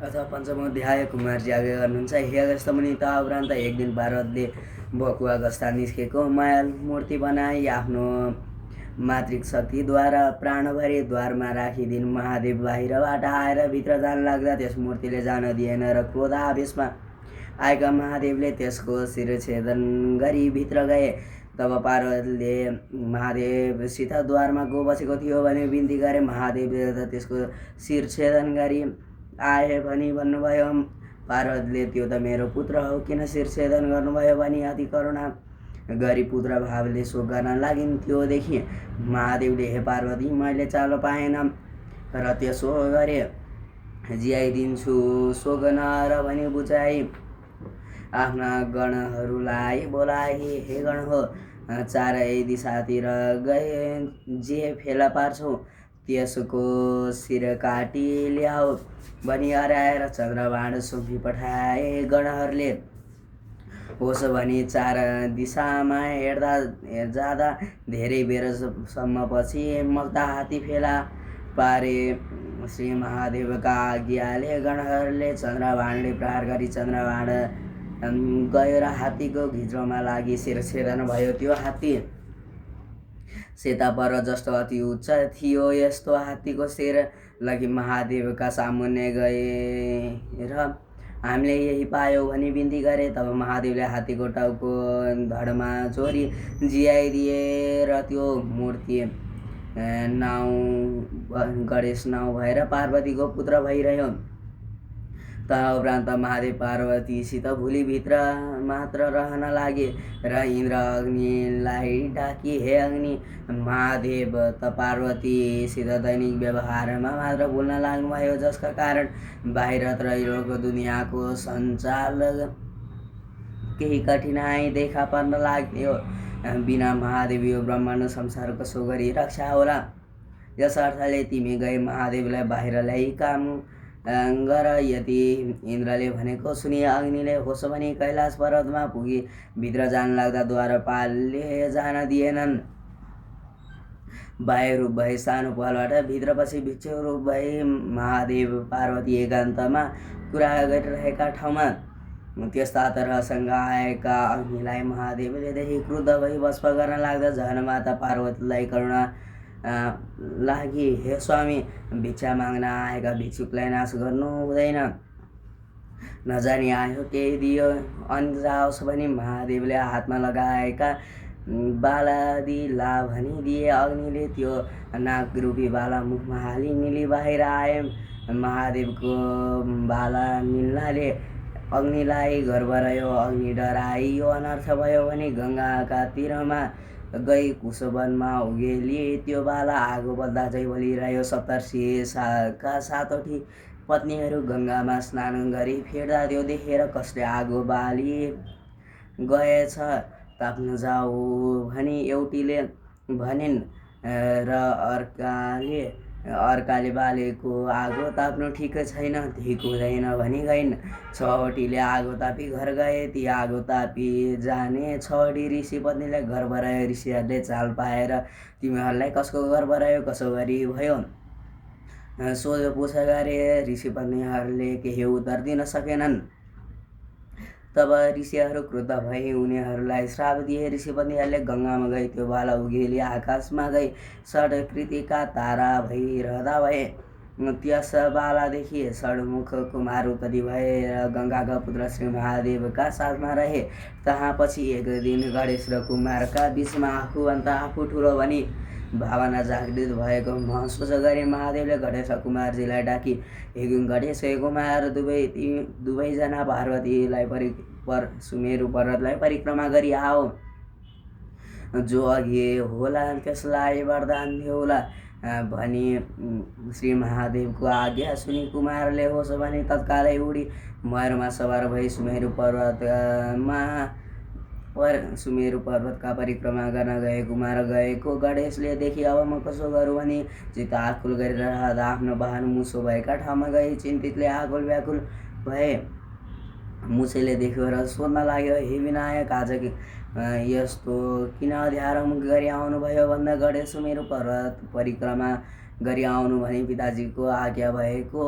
अथवा पञ्चम अध्याय कुमारजी आगे गर्नुहुन्छ। हे अगस्त मुनि त उपरान्त एक दिन पार्वतीले बकुवा गस्ता निस्केको माया मूर्ति बनाई आफ्नो मातृक शक्तिद्वारा प्राणभरि द्वारमा राखिदिन्। महादेव बाहिरबाट आएर भित्र जान लाग्दा त्यस मूर्तिले जान दिएन र क्रोधावेशमा आएका महादेवले त्यसको शिरछेदन गरी भित्र गए। तब पार्वतीले महादेवसित द्वारमा को बसेको थियो भने बिन्ती गरे। महादेवले त्यसको शिरछेदन गरी आए भनी भन्नुभयो। पार्वतीले त्यो त मेरो पुत्र हो, किन शिरछेदन गर्नुभयो भनी अति करुणा गरी पुत्र भावले शोक गर्न लागिन्। त्योदेखि महादेवले हे पार्वती, मैले चालो पाएन र त्यसो गरे जियाइदिन्छु, शोक नर भनी बुझाइ आफ्ना गणहरूलाई बोलाए। हे गण हो, चारै दिशातिर गए जे फेला पार्छौ त्यसको शिर काटी ल्याऊ भनी हराएर चन्द्रबाण सुम्पी पठाए। गणहरूले होस् भनी चार दिशामा हेर्दा जाँदा धेरै बेरसम्म पछि मग्दा हात्ती फेला पारे। श्री महादेवका आज्ञाले गणहरूले चन्द्रबाणले प्रहार गरी चन्द्रबाण गयो र हात्तीको घिच्रोमा लागि शिरछेदन भयो। त्यो हात्ती सेता पर जस्तो अति उच्च थियो। यस्तो हात्तीको शिर लगी महादेवका सामुन्ने गए र हामीले यही पायौँ भनी बिन्ती गरे। तब महादेवले हात्तीको टाउको धडमा चोरी जियाइदिए र त्यो मूर्ति गणेश नाउँ भएर पार्वतीको पुत्र भइरह्यो। उपरान्त महादेव पार्वतीसित भुलीभित्र मात्र रहन लागे र इन्द्र अग्निलाई डाकी, हे अग्नि, महादेव त पार्वतीसित दैनिक व्यवहारमा मात्र बोल्न लाग्नुभयो, जसका कारण बाहिर त्रैलोक दुनियाँको सञ्चाल केही कठिनाई देखा पर्न लाग्यो। बिना महादेव यो ब्रह्माण्ड संसार कसो गरी रक्षा होला? यस अर्थले तिमी गई महादेवलाई बाहिर ल्याई काम गर। यति इन्द्रले भनेको सुनि अग्निले होस् भनी कैलाश पर्वतमा पुगी भित्र जान लाग्दा द्वारपालले जान दिएनन्। बाह्य रूप भई सानो पहलबाट भित्र पछि भिक्षु रूप भई महादेव पार्वती एकान्तमा कुरा गरिरहेका ठाउँमा त्यस्ता तरहसँग आएका अग्निलाई महादेवले देखि क्रुद्ध भई वस्प गर्न लाग्दा जहनमाता पार्वतीलाई करुणा लागि, हे स्वामी, भिक्षा माग्न आएका भिक्षुकलाई नाश गर्नु हुँदैन, नजानी आयो केही दियो अनि जाओस् भनी महादेवले हातमा लगाएका बालादि ला भनी दिए। अग्निले त्यो नागरूपी बाला मुखमा हाली निली बाहिर आए। महादेवको बाला निल्नाले अग्निलाई गर्व रह्यो। अग्नि डराई यो अनर्थ भयो भने गङ्गाका तीरमा गई कुशवनमा उगेली। त्यो बाला आगो बल्दा चाहिँ बलिरह्यो। सप्तर्षिका सातवटी पत्नीहरू गङ्गामा स्नान गरी फेर्दा त्यो देखेर कसले आगो बाली गएछ, ताप्न जाऊ भनी एउटीले भनिन् र अर्काले बालेको आगो ताप्नु ठिक छैन, ठिक हुँदैन भनी गइन्। छवटीले आगो तापी घर गए। ती आगो तापी जाने छवटी ऋषि पत्नीलाई गर्व रह्यो। ऋषिहरूले चाल पाएर तिमीहरूलाई कसको गर्व रह्यो, कसो गरी भयो सोधपुछ गरे। ऋषि पत्नीहरूले केही उत्तर दिन सकेनन्। तब ऋषिहरू क्रुद्ध भई उनीहरूलाई श्राप दिए। ऋषिपत्नीहरूले गङ्गामा गई त्यो बाला उगेली आकाशमा गई षड्कृतिका तारा भइरहँदा भए। त्यस बालादेखि षड्मुख कुमार उत्पत्ति भए र गङ्गाका पुत्र श्री महादेवका साथमा रहे। तहाँ पछि एक दिन गणेश र कुमारका बिचमा आफू ठुलो भनी भावना जागृत भएको महसुस गरे। महादेवले गणेश र कुमारजीलाई डाकी, हे गणेश, हे कुमार, दुवैजना पार्वतीलाई सुमेरु पर्वतलाई परिक्रमा गरी आओ। जो अघि होला त्यसलाई वरदान देऊला भनी श्री महादेवको आज्ञा सुनि कुमारले होस् भनी तत्कालै उडी मयूरमा सवार भई सुमेरु पर्वतका परिक्रमा गर्न गए। कुमार गएको गणेशले देखि अब म कसो गरौँ भनी चित्त आकुल गरिरहँदा आफ्नो वाहन मुसो भएका ठाउँमा गई चिन्तितले आकुल व्याकुल भए। मुसेले देख्यो र सोध्न लाग्यो, हे विनायक, आज यस्तो किन अध्यारो मुख गरी आउनुभयो भन्दा गणेश सुमेरु पर्वत परिक्रमा गरी आउनु भनी पिताजीको आज्ञा भएको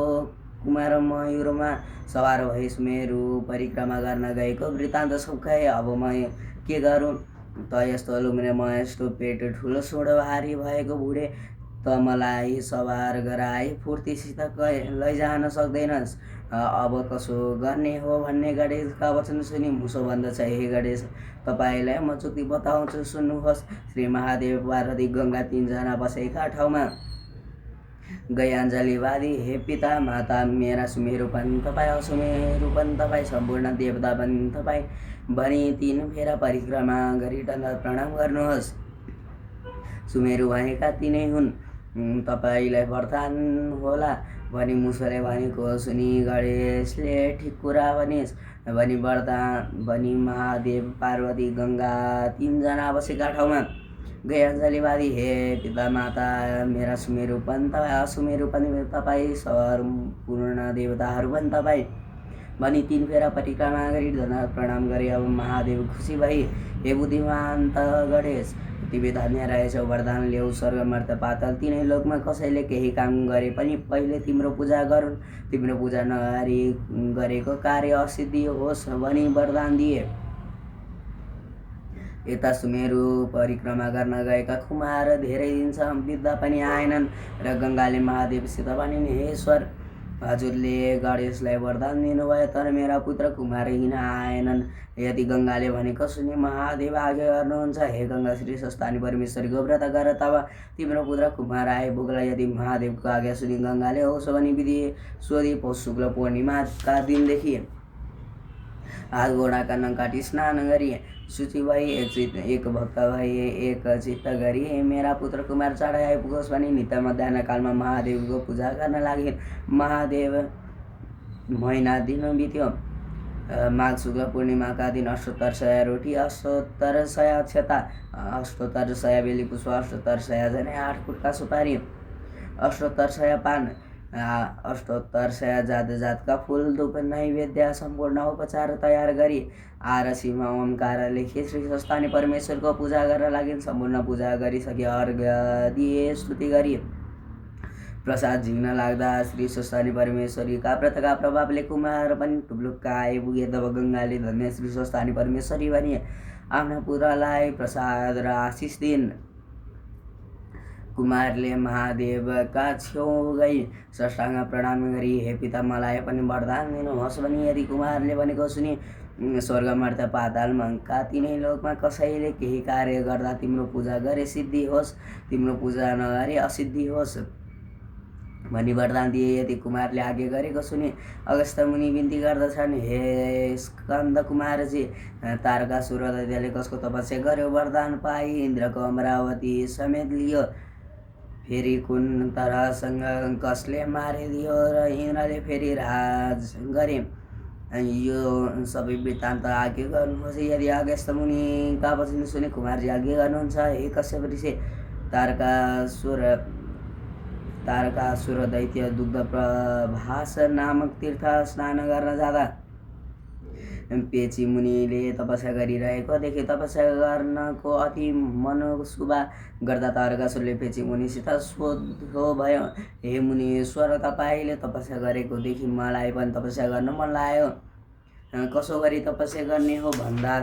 कुमार मयूरमा सवार भई सुमेरु परिक्रमा गर्न गएको वृत्तान्त सुखाए। अब म के गरौँ त यस्तो लुम्रे म यस्तो पेट ठुलो सुँडो भारी भएको बुढे त मलाई सवार गराए फुर्तीसित लैजान सक्दैनस्। अब कसो गर्ने हो भन्ने गणेशका वचन सुनि मुसो भन्दछ, हे गणेश तपाईँलाई म जुक्ति बताउँछु सुन्नुहोस्। श्री महादेव पार्वती गङ्गा तीनजना बसेका ठाउँमा गई अञ्जलीवादी, हे पिता माता मेरा सुमेरु पनि तपाईँ, असुमेरु पनि तपाईँ, सम्पूर्ण देवता पनि तपाईँ भनी 3 फेरा परिक्रमा गरी दण्ड प्रणाम गर्नुहोस्। सुमेरु भनेका तिनै हुन्, तपाईँलाई वरदान होला भनी मुसोले भनेको सुनि गणेशले ठिक कुरा भनिस् भनी वरदान भनी महादेव पार्वती गङ्गा 3 जना बसेका ठाउँमा गई अञ्जलीवादी, हे पिता माता मेरा सुमेरु पनि तपाईँ, असुमेरु पनि तपाईँ, सम्पूर्ण देवताहरू पनि तपाईँ भनी 3 फेरा परिक्रमा गरी दण्ड प्रणाम गरे। अब महादेव खुसी भई, हे बुद्धिमान त गणेश तिमी धन्य रहेछौ, वरदान ल्याऊ। स्वर्ग मर्त्य पाताल तिनै लोकमा कसैले केही काम गरे पनि पहिले तिम्रो पूजा गरून्, तिम्रो पूजा नगरी गरेको कार्य असिद्धि होस् भनी वरदान दिए। यता सुमेरु परिक्रमा गर्न गएका कुमार धेरै दिनसम्म बित्दा पनि आएनन् र गङ्गाले महादेवसित भनिन्, हे ईश्वर हजुरले गणेशलाई वरदान दिनुभयो तर मेरा पुत्र कुमार किन आएनन्। यदि गङ्गाले भनेको सुनि महादेव आज्ञा गर्नुहुन्छ, हे गङ्गा श्री स्वस्थानी परमेश्वरीको व्रत गर, तब तिम्रो पुत्र कुमार आइपुग्ला। यदि महादेवको आज्ञा सुनि गङ्गाले होस् भनी विधि सोधी पौष शुक्ल पूर्णिमाका दिनदेखि हात गोडा कान काटी स्नान गरी शुचि भई एक भक्त भई एक चित्त गरी मेरा पुत्र कुमार चाँडै आइपुगोस् भनी नित्य मध्याह्न कालमा महादेवको पूजा गर्न लागिन्। महादेव महिना दिन बित्यो। माघ शुक्ल पूर्णिमाका दिन 78 रोटी, 78 अक्षता, 78 बेली पुष्प, 78 जनै 8 कुटका सुपारी, 78 पान, 78 जात जातका फुल, धूप, नैवेद्य, सम्पूर्ण उपचार तयार गरी आरसीमा ओमकार लेखे श्री स्वस्थानी परमेश्वरको पूजा गर्न लागिन्। सम्पूर्ण पूजा गरिसके अर्घ्य दिए, स्तुति गरी प्रसाद झिक्न लाग्दा श्री स्वस्थानी परमेश्वरीका व्रतका प्रभावले कुमार पनि टुप्लुक्क आइपुगे। तब गङ्गाले धन्य श्री स्वस्थानी परमेश्वरी भनी आफ्ना पुत्रलाई प्रसाद र आशिष दिन्। कुमारले महादेवका छेउ गई साष्टाङ्ग प्रणाम गरी, हे पिता मलाई पनि वरदान दिनुहोस् भनी यदि कुमारले भनेको सुनि स्वर्ग मर्त्य पातालका तिनै लोकमा कसैले केही कार्य गर्दा तिम्रो पूजा गरे सिद्धि होस्, तिम्रो पूजा नगरे असिद्धि होस् भनी वरदान दिए। यदि कुमारले आज्ञा गरेको सुनि अगस्त्य मुनि बिन्ती गर्दछन्, हे स्कन्द कुमारजी तारकासुर र दैत्यले कसको तपस्या गर्यो वरदान पाई इन्द्रको अमरावती समेत लियो, फेरि कुन तरहसँग कसले मारिदियो र इन्द्रले फेरि राज गरे। यो सबै वृत्तान्त आज्ञा गर्नुहोस्। यदि अगस्त्य मुनिका वचन सुनि कुमारजी आज्ञा गर्नुहुन्छ, हे कश्यप ऋषि तारकासुर दैत्य दुग्ध प्रभास नामक तीर्थ स्नान गर्न जाँदा पेची मुनिले तपस्या गरिरहेको देखे तपस्या गर्नको अति मनोसुभा गर्दा तारकासुरले पेची मुनिसित सोध्यो भयो, हे मुनीश्वर तपाईँले तपस्या गरेको देखि मलाई पनि तपस्या गर्न मन लाग्यो, कसो गरी तपस्या गर्ने हो भन्दा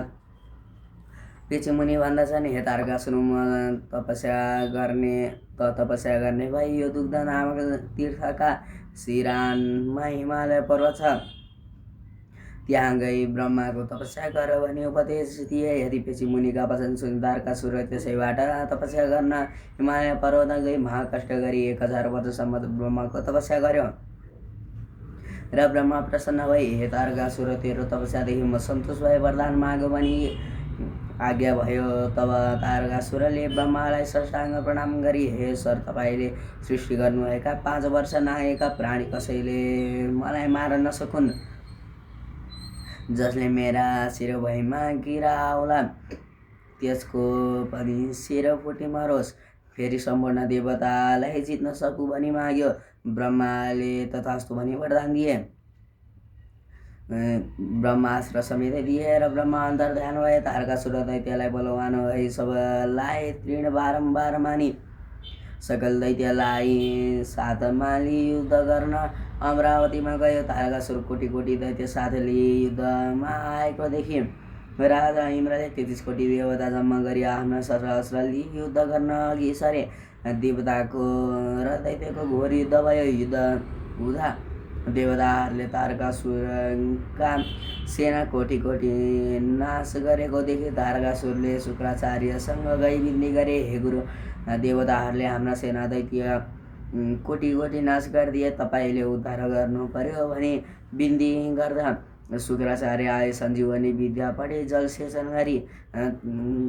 पेची मुनि भन्दछन्, हे तारकासुर म तपस्या गर्ने भई यो दुग्ध नामक तीर्थका शिरानमा हिमालय पर्वत छ, त्यहाँ गई ब्रह्माको तपस्या गर भनी उपदेश दिए। यदि पेची मुनिका वचन सुनि तारकासुर त्यसैबाट तपस्या गर्न हिमालय पर्वत गई महाकष्ट गरी 1000 वर्षसम्म ब्रह्माको तपस्या गर्यो र ब्रह्मा प्रसन्न भई, हे तारकासुर तेरो तपस्यादेखि म सन्तोष भए वरदान माग भनी आज्ञा भयो। तब तारकासुरले ब्रह्मालाई साष्टाङ्ग प्रणाम गरी, हे सर तपाईँले सृष्टि गर्नुभएका 5 वर्ष नागेका प्राणी कसैले मलाई मार्न नसकुन्, जसले मेरा शिरभैमा किरा आउला त्यसको पनि शिर फुटी मरोस्, फेरि सम्पूर्ण देवतालाई जित्न सकु भनी माग्यो। ब्रह्माले तथास्तु भनी वरदान दिए। ब्रह्मास्त्र समेत दिए र ब्रह्मा अन्तर्ध्यान भए। तारकासुर दैत्यलाई बलवान भई सबलाई तृण बारम्बार मानी सकल दैत्यलाई साथमा लिई युद्ध गर्न अमरावतीमा गयो। तारकासुर कोटी कोटी दैत्य साथ लिई युद्धमा आएको देखि राजा इन्द्रले 33 कोटी देवता जम्मा गरी आफ्ना सशस्त्र लिई युद्ध गर्न अघि सरे। देवताको र दैत्यको घोर युद्ध भयो। युद्ध हुँदा देवताहरूले तारकासुरका सेना कोटी कोटी नाश गरेको देखि तारकासुरले शुक्राचार्यसँग गई बिन्ती गरे, हे गुरु, देवताहरूले हाम्रा सेना दैत्य कोटी कोटी नाश गरिदिए, तपाईँले उद्धार गर्नु पर्यो भनी बिन्ती गर्दा शुक्राचार्य आए। सञ्जीवनी विद्या पढे जलसेचन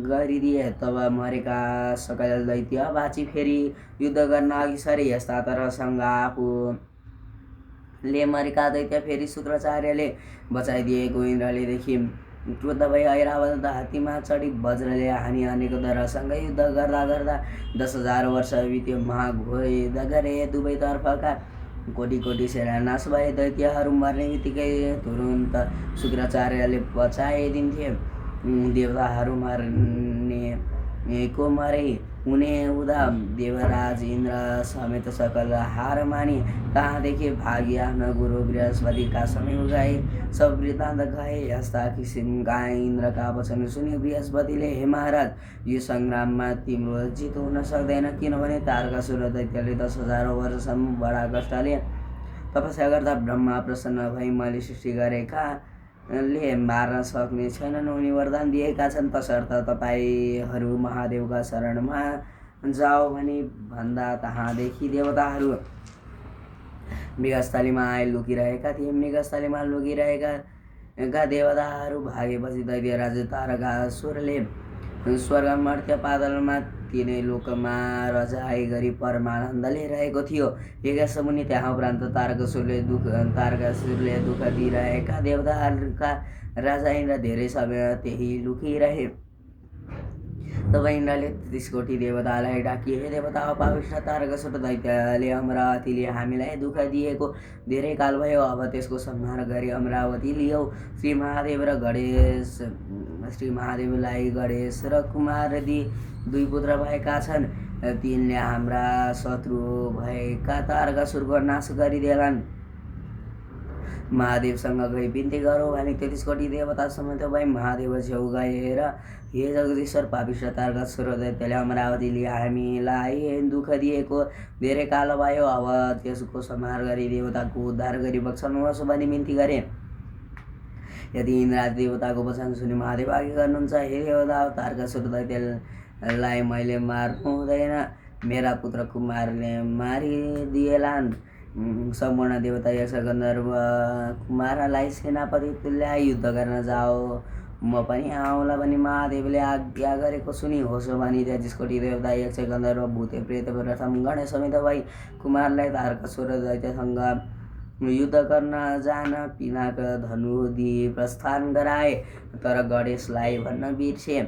गरिदिए। तब मरेका सकल दैत्य बाँची फेरि युद्ध गर्न अघि सरे। यस्ता तरसँग आफूले मरेका दैत्य फेरि शुक्राचार्यले बचाइदिएको इन्द्रले देखि क्रुद्ध भई ऐरावत हात्तीमा चढी वज्रले हानी हानेको दरसँगै युद्ध गर्दा गर्दा 10,000 वर्ष बित्यो। महाघोर युद्ध गरे। दुवैतर्फका कोटी कोटी सेना नाश भए। दैत्यहरू मर्ने बित्तिकै तुरुन्त शुक्राचार्यले बचाइदिन्थे। देवताहरू मर्नेको मरै हुने हुँदा देवराज इन्द्र समेत सकल हार मानी कहाँदेखि भागी आफ्ना गुरु बृहस्पतिका समीप गए। सब वृत्तान्त गए। यस्ता किसिमका इन्द्रका वचन सुनि बृहस्पतिले, हे महाराज, यो सङ्ग्राममा तिम्रो जित हुन सक्दैन, किनभने तारकासुर दैत्यले 10,000 वर्षसम्म बडा कष्टले तपस्या गर्दा ब्रह्मा प्रसन्न भई मैले सृष्टि गरेकाले मार्न सक्ने छैनन्। उनी वरदान दिएका छन्, तसर्थ तपाईँहरू महादेवका शरणमा जाओ भनी भन्दा तहाँदेखि देवताहरू मृगस्थलीमा आए। लुकिरहेका थिए। मृगस्थलीमा लुकिरहेका देवताहरू भागेपछि दैत्यराज तारकासुरले स्वर्ग मर्त्य पातालमा तिनै लोकमा रजाइ गरी परमानन्दले रहेको थियो। एकाश मुनि त्यहाँ उपरान्त तारकासुरले दुःख दिइरहेका देवताहरूका राजा इन्द्र धेरै समय त्यही लुकिरहे। तब इन्द्रले 33 कोटी देवतालाई डाकिए, हे देवता, अपाविष्ट तारकासुर दैत्यले अमरावतीले हामीलाई दुःख दिएको धेरै काल भयो। अब त्यसको संहार गरी अमरावती लियौ। श्री महादेवलाई गणेश र कुमार दुई पुत्र भएका छन्। तिनले हाम्रा शत्रु भएका तारकासुरको नाश गरिदेलान्। महादेवसँग गई बिन्ती गरौँ भने 33 कोटी देवता समेत भई महादेव छेउ गएर, हे जगदीश्वर, पापिष्ट तारकासुर दैत्यले अमरावतीले हामीलाई दुःख दिएको धेरै काल भयो। अब त्यसको संहार गरी देवताको उद्धार गरी बक्सनुहोस् भनी बिन्ती गरे। यदि इन्द्रादि देवताको वचन सुनि महादेव आज्ञा गर्नुहुन्छ, हे देवता, तारकासुर दैत्यलाई मैले मार्नु हुँदैन। मेरा पुत्र कुमारले मारिदिएलान्। सम्पूर्ण देवता यक्ष गन्धर्व कुमारलाई सेनापति तुल्याई युद्ध गर्न जाओ, म पनि आउँला भनी महादेवले आज्ञा गरेको सुनि होस् भनी 33 कोटी देवता यक्ष गन्धर्व भूते प्रेत प्रथम गणेश समेत भई कुमारलाई तारकासुर दैत्यसँग युद्ध गर्न जान पिनाक धनु दिई प्रस्थान गराए। तर गणेशलाई भन्न बिर्से।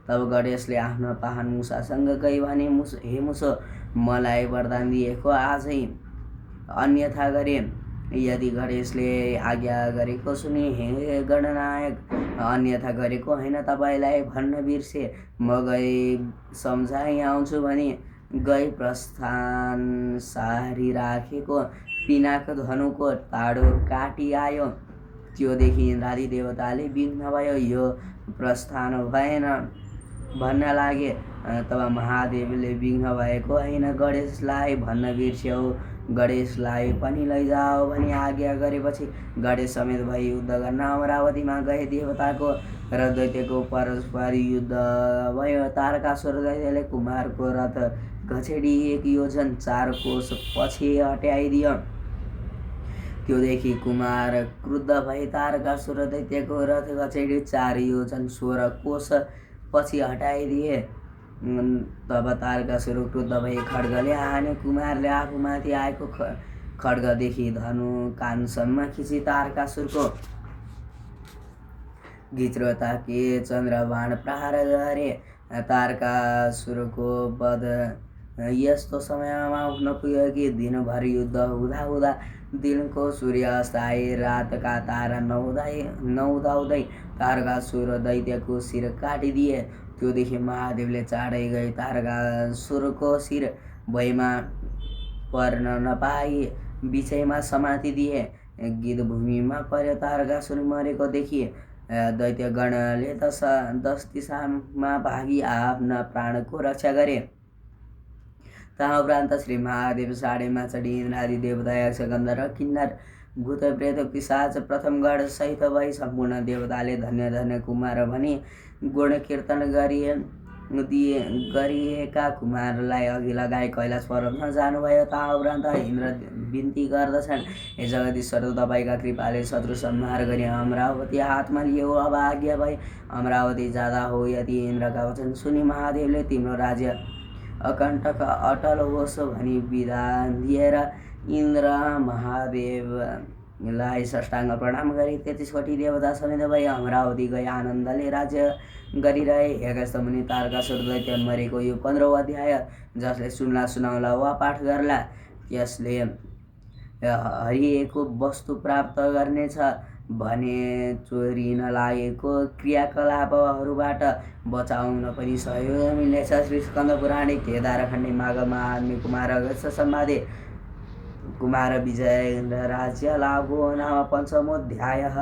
तब गणेशले आफ्नो पाहन मुसासँग गई भने, हे मुसो, मलाई वरदान दिएको आजै अन्यथा गरे। यदि गणेशले आज्ञा गरेको सुनि, हे गणनायक, अन्यथा गरेको होइन, तपाईँलाई भन्न बिर्से। म गई सम्झाइ आउँछु भने गई प्रस्थान सारिराखेको पिनाक धनुको ताडो काटी आयो। त्योदेखि इन्द्रादि देवताले विघ्न भयो, यो प्रस्थान भएन भन्न लागे। तब महादेवले विघ्न भएको होइन, गणेशलाई भन्न बिर्स्यौ, गणेशलाई पनि लैजाओ भनी आज्ञा गरेपछि गणेश समेत भई युद्ध गर्न अमरावतीमा गए। देवताको र दैत्यको परस्पर युद्ध भयो। तारकासुर दैत्यले कुमारको रथ घचेडी 1 योजन 4 कोस पछि हटाइदियो। त्योदेखि कुमार क्रुद्ध भई तारकासुर दैत्यको रथ घचेडी 4 योजन 16 कोस पछि हटाइदिए। तब तारकासुर क्रुद्ध भई खड्गले हाने। कुमारले आफूमाथि आएको खड्गदेखि धनु कानसम्म खिची तारकासुरको घिच्रो ताके चन्द्रबाण प्रहार गरे। तारकासुरको वध यस्तो समयमा हुन पुग्यो कि दिनभर युद्ध हुँदा हुँदा दिनको सूर्य अस्ताए। रातका तारा नउदाउँदै तारकासुर दैत्यको शिर काटिदिए। त्योदेखि महादेवले चाँडै गई तारकासुरको शिर भुइँमा पर्न नपाई बिचैमा समाति दिए। गिद्धभूमिमा पर्यो तारकासुर मरेको देखिए। दैत्यगणले 10 दिशामा भागी आफ्ना प्राणको रक्षा गरे। तहाँ उपरान्त श्री महादेव साढे माचडी इन्द्र आदि देवता यक्ष गन्धर्व किन्नर भूत प्रेत पिशाच प्रथम गण सहित भई सम्पूर्ण देवताले धन्य धन्य कुमार भनी गुण कीर्तन गरिएका कुमारलाई अघि लगाई कैलाश पर्वतमा जानुभयो। तहाँ उपरान्त इन्द्र बिन्ती गर्दछन्, हे जगदीश्वर, तपाईँका कृपाले शत्रु संहार गरी अमरावती हातमा लियो। अब आज्ञा भई अमरावती जाँदा हो। यति इन्द्रका वचन सुनि महादेवले तिम्रो राज्य अकण्टक अटल होस् भनी विधान दिएर इन्द्र महादेवलाई साष्टाङ्ग प्रणाम गरी 33 कोटी देवता समेत भई अमरावती गई आनन्दले राज्य गरिरहे। अगस्त मुनि तारकासुर दैत्य मरेको यो 15औं अध्याय। जसले सुन्ला सुनाउला वा पाठ गर्ला त्यसले हरिएको वस्तु प्राप्त गर्नेछ भने चोरिन लागेको क्रियाकलापहरूबाट बचाउन पनि सहयोग मिल्नेछ। श्री स्कन्द पुराणे केदारखण्डे माघ महात्म्य कुमार अगस्त संवादे कुमार विजय राज्य लाभो नाम 5मोऽध्यायः।